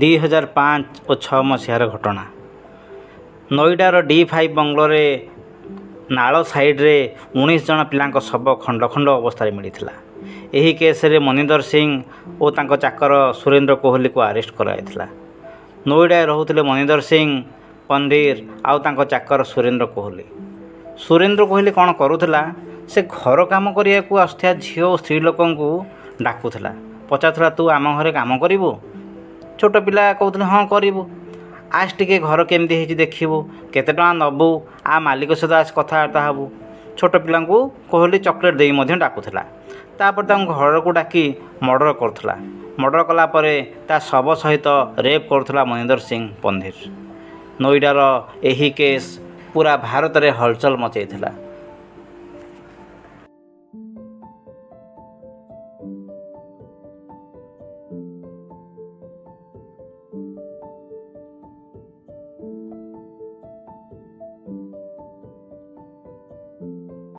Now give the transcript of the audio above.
2005 ଓ 6 ମସିହାର ଘଟଣା। ନୋଇଡ଼ାର D5 ବଙ୍ଗଲୋରେ ନାଳ ସାଇଡ଼୍ରେ 19 ଜଣ ପିଲାଙ୍କ ଶବ ଖଣ୍ଡ ଖଣ୍ଡ ଅବସ୍ଥାରେ ମିଳିଥିଲା। ଏହି କେସ୍ରେ ମନିନ୍ଦର ସିଂ ଓ ତାଙ୍କ ଚାକର ସୁରେନ୍ଦ୍ର କୋହଲିକୁ ଆରେଷ୍ଟ କରାଯାଇଥିଲା। ନୋଇଡ଼ାରେ ରହୁଥିଲେ ମନିନ୍ଦର ସିଂ ପନ୍ଧିର ଆଉ ତାଙ୍କ ଚାକର ସୁରେନ୍ଦ୍ର କୋହଲି। ସୁରେନ୍ଦ୍ର କୋହଲି କ'ଣ କରୁଥିଲା? ସେ ଘର କାମ କରିବାକୁ ଆସୁଥିବା ଝିଅ ଓ ସ୍ତ୍ରୀ ଲୋକଙ୍କୁ ଡାକୁଥିଲା, ପଚାରୁଥିଲା, ତୁ ଆମ ଘରେ କାମ କରିବୁ? ଛୋଟ ପିଲା କହୁଥିଲେ, ହଁ କରିବୁ, ଆସ ଟିକେ ଘର କେମିତି ହେଇଛି ଦେଖିବୁ, କେତେ ଟଙ୍କା ନେବୁ, ଆ ମାଲିକ ସହିତ ଆସ କଥାବାର୍ତ୍ତା ହେବୁ। ଛୋଟ ପିଲାଙ୍କୁ କୋହଲି ଚକୋଲେଟ୍ ଦେଇ ମଧ୍ୟ ଡାକୁଥିଲା। ତାପରେ ତାଙ୍କୁ ଘରକୁ ଡାକି ମର୍ଡ଼ର କରୁଥିଲା। ମର୍ଡ଼ର କଲା ପରେ ତା ଶବ ସହିତ ରେପ୍ କରୁଥିଲା ମହେନ୍ଦ୍ର ସିଂ ପନ୍ଧିର। ନୋଇଡ଼ାର ଏହି କେସ୍ ପୁରା ଭାରତରେ ହଲଚଲ ମଚାଇଥିଲା।